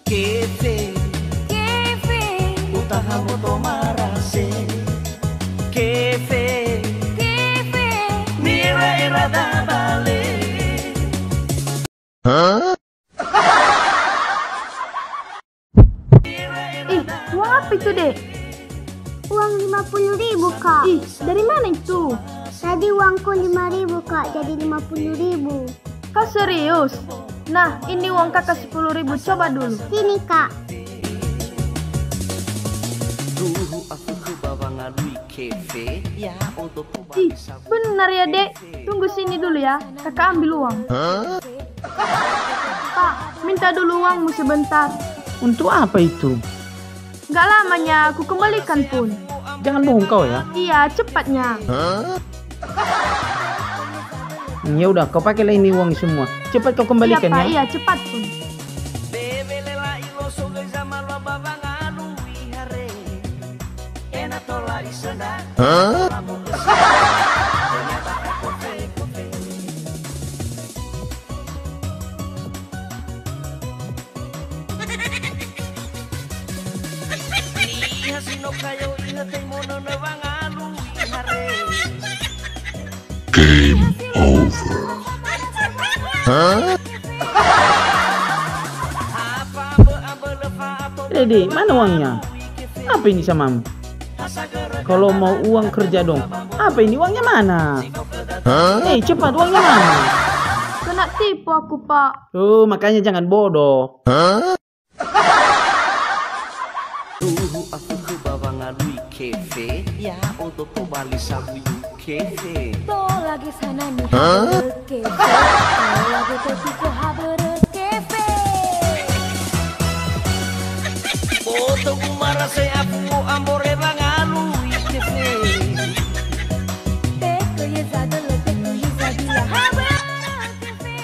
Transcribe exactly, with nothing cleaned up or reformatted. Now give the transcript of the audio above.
Kefe. Kefe. Utaha moto marase. Kefe. Kefe. Mi'era-era dabale. Ih, uang apa itu, Dek? Uang lima puluh ribu, Kak. Ih, dari mana itu? Tadi uangku lima ribu, Kak, jadi lima puluh ribu. Kau serius? Nah, ini uang kakak sepuluh ribu, coba dulu. Sini, Kak. Duhu aku ke bawah ngalui kefe, ya, untuk Ih, benar ya, Dek. Tunggu sini dulu ya, kakak ambil uang. Pak, minta dulu uangmu sebentar. Untuk apa itu? Nggak lamanya, aku kembalikan pun. Jangan bohong kau ya. Iya, cepatnya. Ya udah, kau pakailah ini uang semua. Cepat kau kembalikan ya. Iya, Pak, iya, cepat pun. Game over. Dede, mana uangnya? Apa ini samamu? Kalau mau uang kerja dong. Apa ini uangnya mana? Eh, cepat uangnya mana? Kena tipu aku, Pak. Oh, makanya jangan bodoh. Duhu aku ke bawah ngalui kefe, ya, untuk kembali sabu kefe. To lagi sana nih, kefe. To lagi kefe, kefe. Boto umara se aku ambore wangalu ikefe. Teke ye zadele, teke ye zadila, habere kefe.